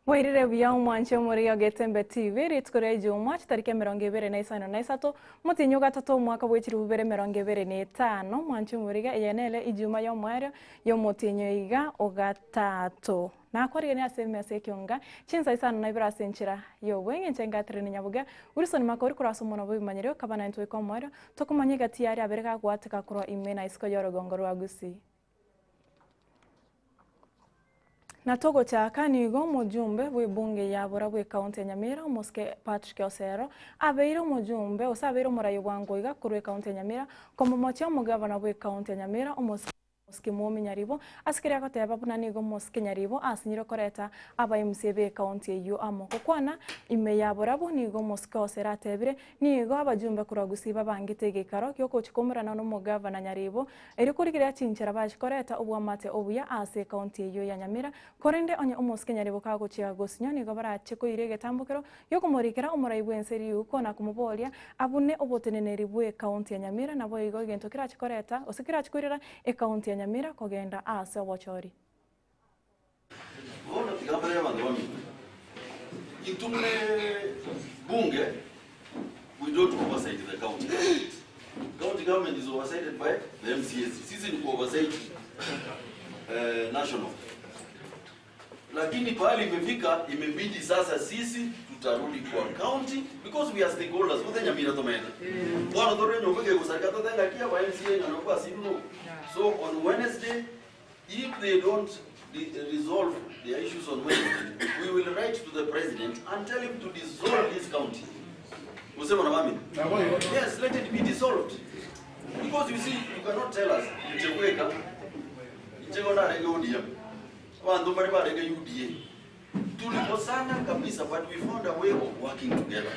Bwairire buya omwanche omorigia Getembe TV, rituko ria Ijuma, chitariki 23, omotienyi ogatato omwaka bwe 2025, mwanche omorigia eye nere Ijuma y'omoerio y'omotienyi oiga ogatato. Nakwarigania ase emesa ekionga chinsa isano na ibere ase enchera y'obweng'encho engaterene nyabuga, Wilson Makori korwa ase omonwa bw'ebimanyerio, kaba naintwe goika omoerio, tokomanya egati yaria abere gagwateka korwa ime na isiko y'orogongo rwa Gusii. Na togochaka nigo omojumbe bw'ebunge ya Bora bw'ecounty ya Nyamira omosike Patrick Osero abeire omojumbe gose abeire omoraia bwango iga korwa ecounty ya Nyamira komomochia omogavana bw'ecounty ya Nyamira omosike Omosike Mwomi Nyaribo ase keria agoteba buna nigo omosike Nyaribo asinyire koreta aba MCA b'ecounty eyio amo gokwana ime ya Borabu nigo omosike Osero atebire Nigo abajumbe korwa Gusii babangete egeikaro gi'ogochia koumerana nomogavana Nyaribo, erio korigereria chinchera bachie koreta oboamate obuya ase ekaunti eyio ya Nyamira. Korende onye omosike Nyaribo kagochia gosinywa nigo barache koira egetambokero gi'okomorikera omorai bw'ense riuko na komoboria abune oboteneneri bw'ekaunti ya Nyamira naboigo egento kerache koreta gose kerache koirera ekaunti ya Nyamira kogenda ase obochori. Bono tiga mbere y'abanto baminto, intwe buna bunge, we don't oversight the county government. County government is oversighted by the MCAs. Sisi ni kuoversight eh, national. Lakini pahali imefika, imebidi sasa sisi tutarudi kwa county because we are stakeholders. Gose Nyamira tomete. Bono tore nyomba egosareka totengakia ba MCA ng'a nabwo basiru no. So on Wednesday If they don't resolve their issues on Wednesday, we will write to the president and tell him to dissolve this county. Usema na mami? Yes, let it be dissolved. Because you see, you cannot tell us, Nchegweka, Nchego narenge ODM, abanto mbare barenge UDA. Tulikosana kabisa but we found a way of working together.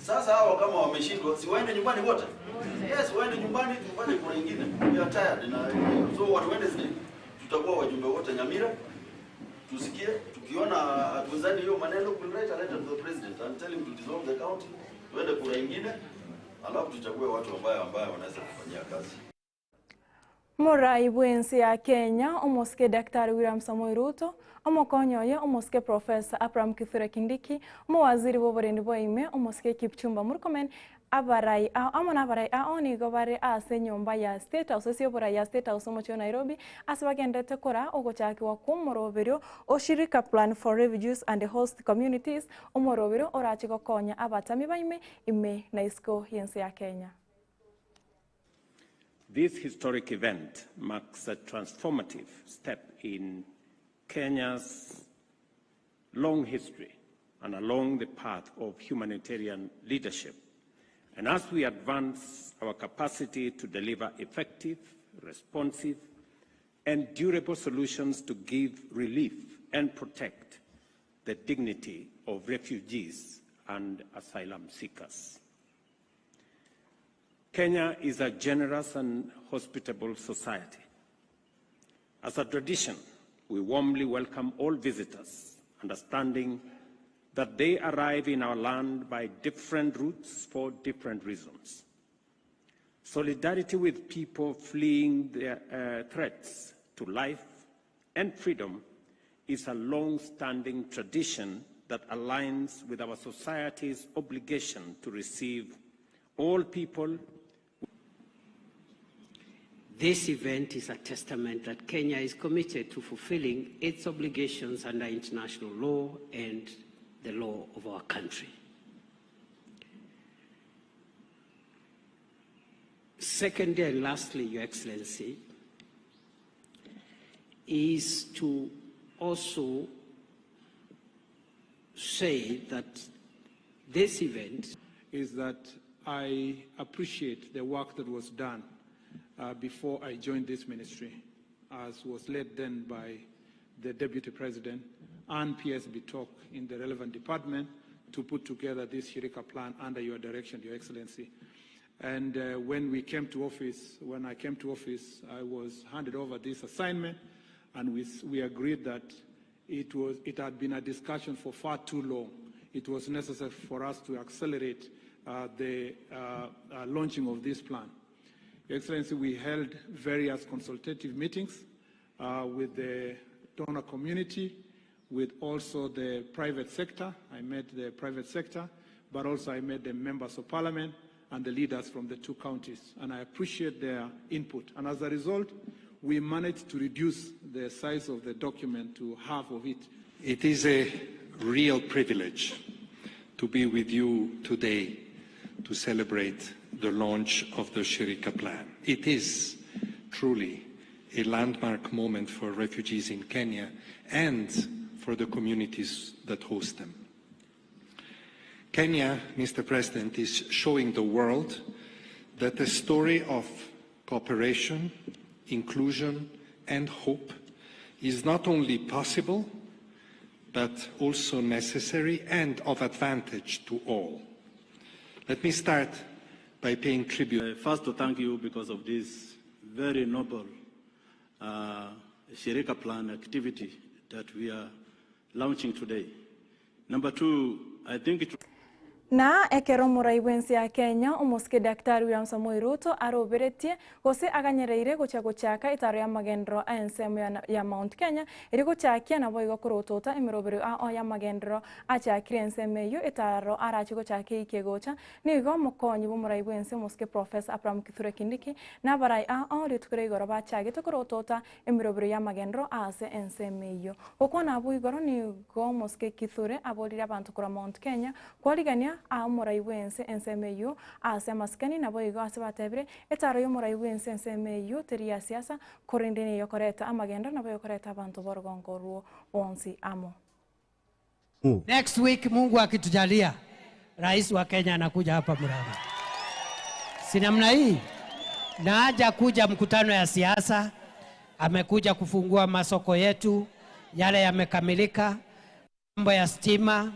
Sasa hawa kama wameshindwa, si waende nyumbani wote? Yes, waende nyumbani tufanye kura ingine. We are tired na so on Wednesday tutakuwa wajumbe wote Nyamira tusikie, tukiona hatuwezani hiyo maneno, we'll write a letter to the president and tell him to dissolve the county, tuende kura ingine, alafu tuchague watu ambayo ambayo wanaweza kufanyia kazi. Morai bw'ense ya Kenya, omosike Daktari William Samoei Ruto, omokonyi oye omosike Professor Abraham Kithure Kindiki, omowaziri bw'oborendi bwa ime omosike Kipchumba Murkomen, abarai ao amo nabarai ao nigo bare ase enyomba ya State House ase oborai ya State House omochie o Nairobi ase bagenderete koraa ogochakigwa kw'omoroberio o Shirika Plan for Refugees and Host Communities, omoroberio orache gokonya abatami baime ime na isiko y'ense ya Kenya. This historic event marks a transformative step in Kenya's long history and along the path of humanitarian leadership. And as we advance our capacity to deliver effective, responsive, and durable solutions to give relief and protect the dignity of refugees and asylum seekers. Kenya is a generous and hospitable society. As a tradition, we warmly welcome all visitors, understanding that they arrive in our land by different routes for different reasons. Solidarity with people fleeing their uh, threats to life and freedom is a long-standing tradition that aligns with our society's obligation to receive all people. This event is a testament that Kenya is committed to fulfilling its obligations under international law and the law of our country. Secondly and lastly, Your Excellency, is to also say that this event is that I appreciate the work that was done uh, before I joined this ministry, as was led then by the Deputy President and PS Bitok in the relevant department to put together this Shirika plan under your direction, Your Excellency. And uh, when we came to office, when I came to office, I was handed over this assignment, and we, we agreed that it, was, it had been a discussion for far too long. It was necessary for us to accelerate uh, the uh, uh, launching of this plan. Your Excellency, we held various consultative meetings uh, with the donor community. with also the private sector. I met the private sector, but also I met the members of parliament and the leaders from the two counties, and I appreciate their input. And as a result, we managed to reduce the size of the document to half of it. It is a real privilege to be with you today to celebrate the launch of the Shirika Plan. It is truly a landmark moment for refugees in Kenya and for the communities that host them. Kenya, Mr. President, is showing the world that a story of cooperation, inclusion, and hope is not only possible, but also necessary and of advantage to all. Let me start by paying tribute. Uh, first, to thank you because of this very noble uh, Shirika Plan activity that we are launching today. Number two, I think it Na ekero omorai bw'ense ya Kenya, omosike Daktari William Samoei Ruto aroberetie gose aganyereire gochia gochaka etaro y'amagenderero a ensemo ya ya Mount Kenya erio gochakia naboigo korotota emeroberio ao y'amagenderero achakire ensemo eyio etaro arache gochaka eiki egocha Nigo omokonyi bw'omorai bw'ense omosike Professor Abraham Kithure Kindiki na abarai ao rituko ria igoro bachagete korotota emerobero y'amagenderero aase ensemo eyio. Gokwana abwo igoro nigo omosike Kithure aboririe abanto korwa Mount Kenya kwarigania aa omorai bw'ense ensemo eyio aase amasikani naboigo ase batebire etaro y'omorai bw'ense ensemo eyio teri ya siasa korende neyokoreta amagenderero naboigo koreta abanto b'orogongo orwo bonsi amo. Next week Mungu akitujalia, rais wa Kenya anakuja hapa Murang'a, si namna hii? Na haja kuja mkutano ya siasa, amekuja kufungua masoko yetu yale yamekamilika, mambo ya stima,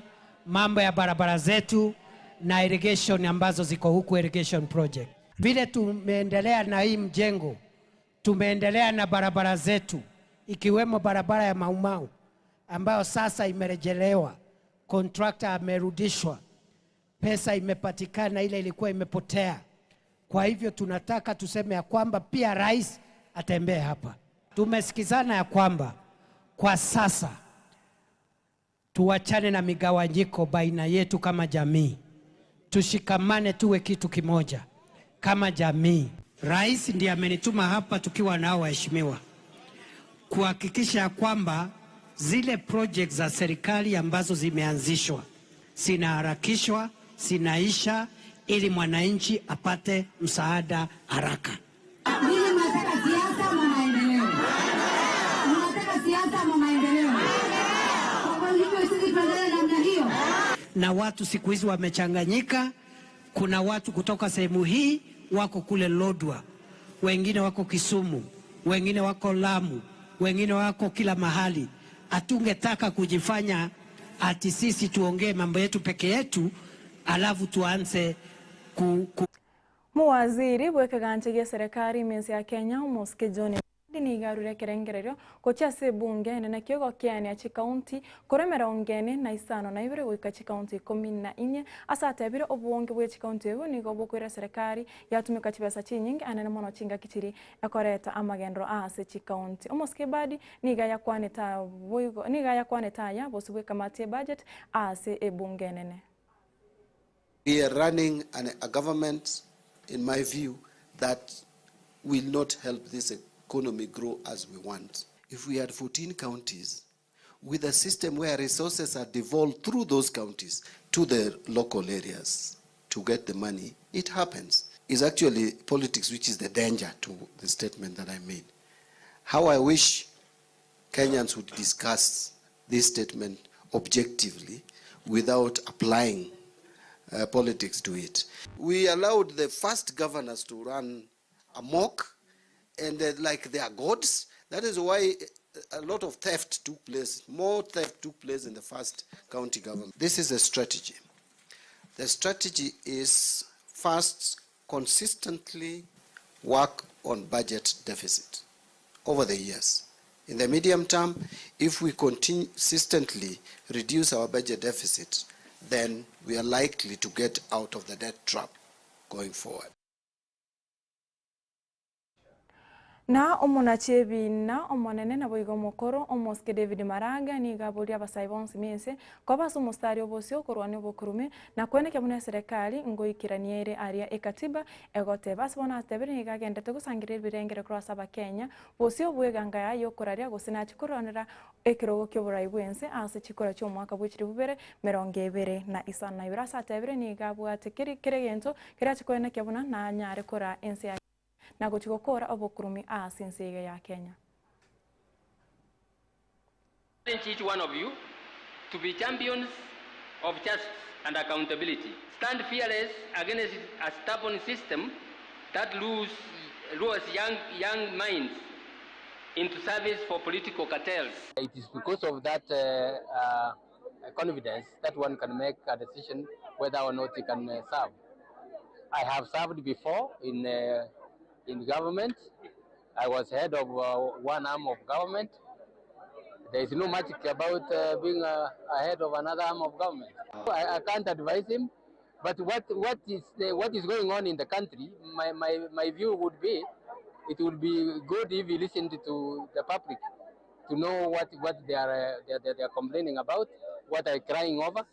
mambo ya barabara zetu na irrigation ambazo ziko huku irrigation project. Vile tumeendelea na hii mjengo, tumeendelea na barabara zetu ikiwemo barabara ya Maumau ambayo sasa imerejelewa, contractor amerudishwa, pesa imepatikana, ile ilikuwa imepotea. Kwa hivyo tunataka tuseme ya kwamba pia rais atembee hapa. Tumesikizana ya kwamba kwa sasa tuachane na migawanyiko baina yetu kama jamii, tushikamane, tuwe kitu kimoja kama jamii. Rais ndiye amenituma hapa tukiwa nao waheshimiwa kuhakikisha ya kwamba zile project za serikali ambazo zimeanzishwa zinaharakishwa, zinaisha ili mwananchi apate msaada haraka. Ninyi mnataka siasa ama maendeleo? Mnataka siasa ama maendeleo? Kwa hivyo sisi tuendelee namna hiyo. Na watu siku hizi wamechanganyika. Kuna watu kutoka sehemu hii wako kule Lodwar, wengine wako Kisumu, wengine wako Lamu, wengine wako kila mahali. Hatungetaka kujifanya ati sisi tuongee mambo yetu peke yetu alafu tuanze ku, ku Mowaziri bw'ekegancha gi'eserekari ime ense ya Kenya, Omosike John Mbadi nigo arure ekerengererio gochia ase ebunge enene ki'ogokeania chikaunti korwa emerongo ene na isano na ibere goika chikaunti ikomi na inye ase atebire obonge bwe chikaunti ebwo nigo bokoira eserekari yatumeka chibesa chinyinge anene mono chingaki chiria ekoreta amagenderero aase chikaunti. Omosike Mbadi nigo ayakwanete boigo nigo ayakwanete aya bosio bw'ekamati y'ebudget aase ebunge enene. We are running an, a government, in my view, that will not help this economy grow as we want. If we had 14 counties with a system where resources are devolved through those counties to the local areas to get the money, it happens. It's actually politics which is the danger to the statement that I made. How I wish Kenyans would discuss this statement objectively without applying uh, politics to it. We allowed the first governors to run amok and uh, like they are gods. That is why a lot of theft took place. More theft took place in the first county government. This is a strategy. The strategy is first consistently work on budget deficit over the years. In the medium term, if we consistently reduce our budget deficit, then we are likely to get out of the debt trap going forward. Na omonachi ebiina omonene naboigo omokoro, omosike David Maraga, nigo aboria abasae bonsi mense koba ase omostari obosio korwania obokurume, na kwenekia buna eserekari ngoikerania ere aria ekatiba egoteba. Ase bono atebire nigo agenderete gosangereria ebirengero korwa ase abakenya bosio bw'eganga yaye y'okoraria gose nachie korwanera ekerogo ki'oborai bw'ense ase chikura chi'omwaka bwe chilifu bibere merongo ebere na isano na ibere. Ase atebire nigo abwate keri kera egento kerache kwenekia buna nanyare koraa ense ya na gochia gokora obokurumi ase ense iga ya Kenya. Challenge each one of you to be champions of justice and accountability. Stand fearless against a stubborn system that lures, lures young, young minds into service for political cartels. It is because of that uh, uh, confidence that one can make a decision whether or not he can uh, serve. I have served before in, uh, in government. I was head of uh, one arm of government. There is no magic about uh, being uh, a head of another arm of government. I, I can't advise him, but what, what, is the, what is going on in the country, my, my, my view would be it would be good if he listened to the public to know what, what they, are, uh, they, they, they are complaining about, what are crying over.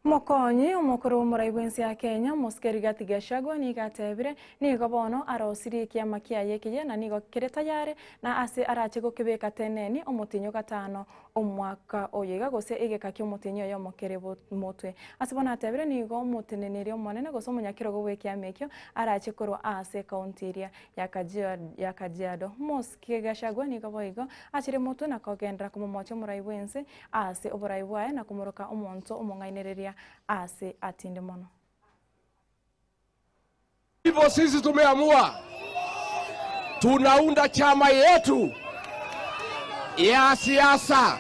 Mokonyi omokoro omorai bw'ense ya Kenya Mosike Rigathi Gachagua nigo atebire nigo bono arosirie ekiama kiaye ekiya na nigo kere tayari na ase arache gokebeka teneni omotinyo gatano omwaka oyo iga gose egeka kia omotinyo oyo omokere motwe. Ase bono atebire nigo omoteneneri omonene gose omonyakerogo bwa ekiama ekio arache korwa ase ekaunti eria ya ya Kajiado. Mosike Gachagua nigo boigo achire motwe na kogendera komomocha omorai bw'ense ase oborai bwaye na komoroka omonto omong'ainereria ase atinde mono. Hivyo sisi tumeamua tunaunda chama yetu ya siasa,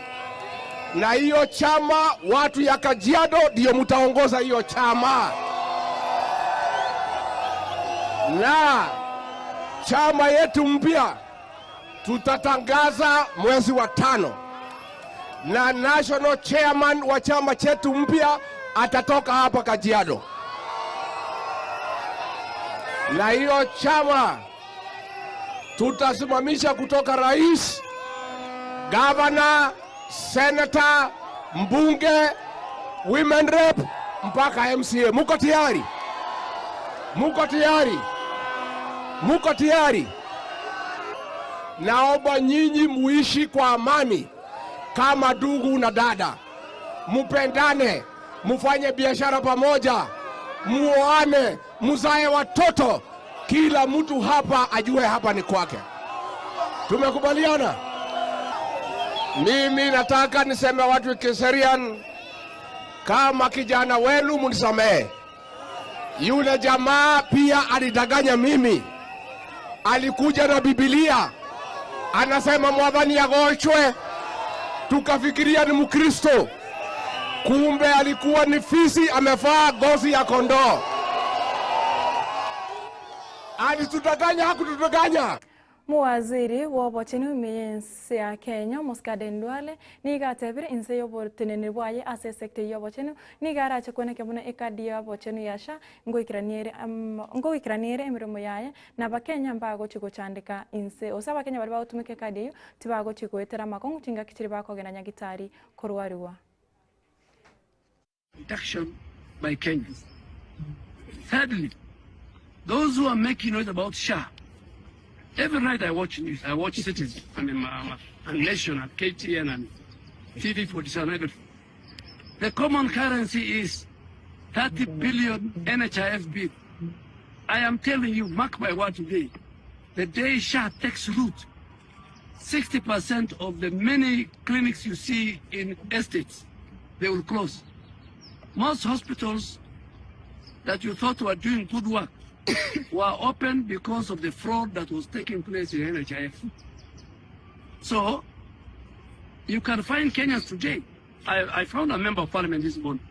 na hiyo chama watu ya Kajiado ndio mtaongoza hiyo chama, na chama yetu mpya tutatangaza mwezi wa tano, na national chairman wa chama chetu mpya atatoka hapa Kajiado, na hiyo chama tutasimamisha kutoka rais, gavana, senator, mbunge, women rep mpaka MCA. Muko tayari? Muko tayari? Muko tayari? Naomba nyinyi muishi kwa amani kama ndugu na dada, mupendane, mufanye biashara pamoja, muoane, muzae watoto, kila mtu hapa ajue hapa ni kwake. Tumekubaliana? Mimi nataka niseme watu Kiserian, kama kijana wenu munisamehe. Yule jamaa pia alidanganya mimi, alikuja na Biblia anasema mwadhani agochwe, tukafikiria ni Mkristo, kumbe alikuwa ni fisi amevaa ngozi ya kondoo. Alitudanganya, hakutudanganya. Muwaziri wa obocheni oime ya Kenya Mosike Aden Duale nigo atebire inse y'oboteneneri bwaye ase esector y'obochenu nigo arache kweneka buna ekadi ya obochenu ya SHA ngoikeraniere ngoikeraniere emirimo yaye na abakenya mbagochi gochandika inse ose abakenya bari bagotumika ekadi eyo tibagochi goetera amakong'u chingaki chiri bakogenda nyagitari korwariwa. Protection by Kenyans. Thirdly, those who are making noise about SHA, every night I watch news, I watch Citizen and, and Nation and KTN and TV47, everything. The common currency is 30 billion NHIF bill. I am telling you, mark my word today, the day SHA takes root, 60% of the many clinics you see in estates, they will close. Most hospitals that you thought were doing good work were open because of the fraud that was taking place in NHIF. So, you can find Kenyans today. I, I found a member of parliament this morning,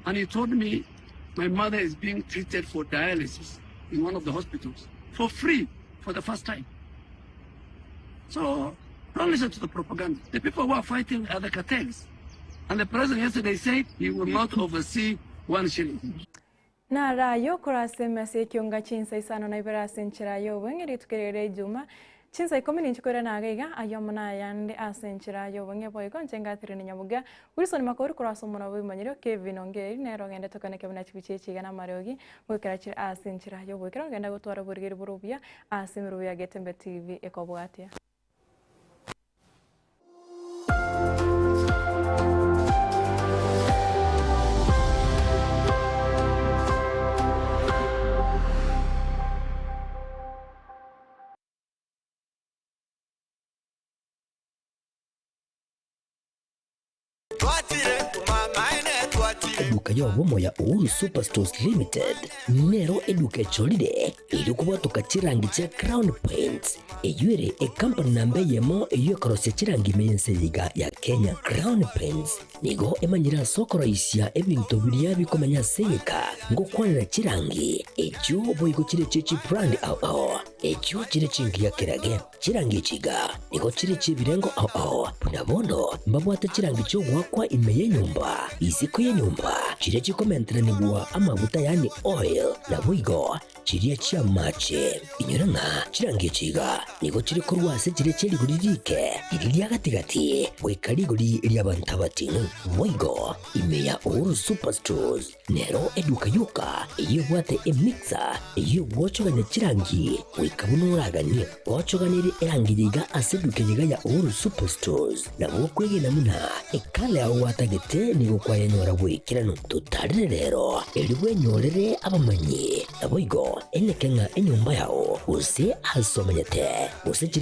and he told me my mother is being treated for dialysis in one of the hospitals for free for the first time. So don't listen to the propaganda. The people who are fighting are the cartels. And the president yesterday said he will not oversee one shilling. Naro ayio korase emesa y'ekionga chinsa isano na ibere ase enchera y'obong'e rituko erio ria Ijuma, chinsa ikomi ninche koirana iga iga, ayio amo nayande ase enchera y'obong'e boigo inche Catherine Nyabuga, Wilson Makori korwa ase omonwa bw'ebimanyiro, Kevin Ongeri nere ogende tokaneke buna chibicha echi iga namariogi goikera chire ase enchera y'oboikera ogenda gotwara oborigeri bore obuya ase emerobo ya Getembe TV ekobwatia. Eduka y'obomo ya Uhuru Superstores Limited nero eduka echorire erio kobwatoka chirangi chia Crown Paints, eyio ere ekampani namba eyemo eyio ekorosia chirangi ime y'ense eye iga ya Kenya. Crown Paints nigo emanyire ase okoroisia ebinto biria bikomenya ase egeka ngokwanera chirangi echio boigo chire chie chibrand ao ao echio chire chingiya kerage. Chirangi echi iga nigo chire chi'ebirengo ao ao, buna bono mbabwate chirangi chi'ogoakwa ime y'enyomba, isiko y'enyomba, chiria chikomenteranigwa amaguta yaani oil, naboigo chiria chi'amache. Inyora ng'a chirangi echi iga nigo chire korwa ase chiria chie rigori riike, riria ria gati-gati, goika rigori ri'abanto abating'u. Boigo ime ya Uhuru Superstores Nero eduka yoka eyio ebwate emixer eyio egwochogania chirangi goika buna oraganie. Gwochoganirie erangi eye iga ase eduka eye iga ya Uhuru Superstores, nabo okwegena buna ekala yao gwatagete nigo kwayenyora boikeranu. Totarere rero erio bwenyorere abamanyi, naboigo eneke ng'a enyomba yao gose ase omenyete gose chire.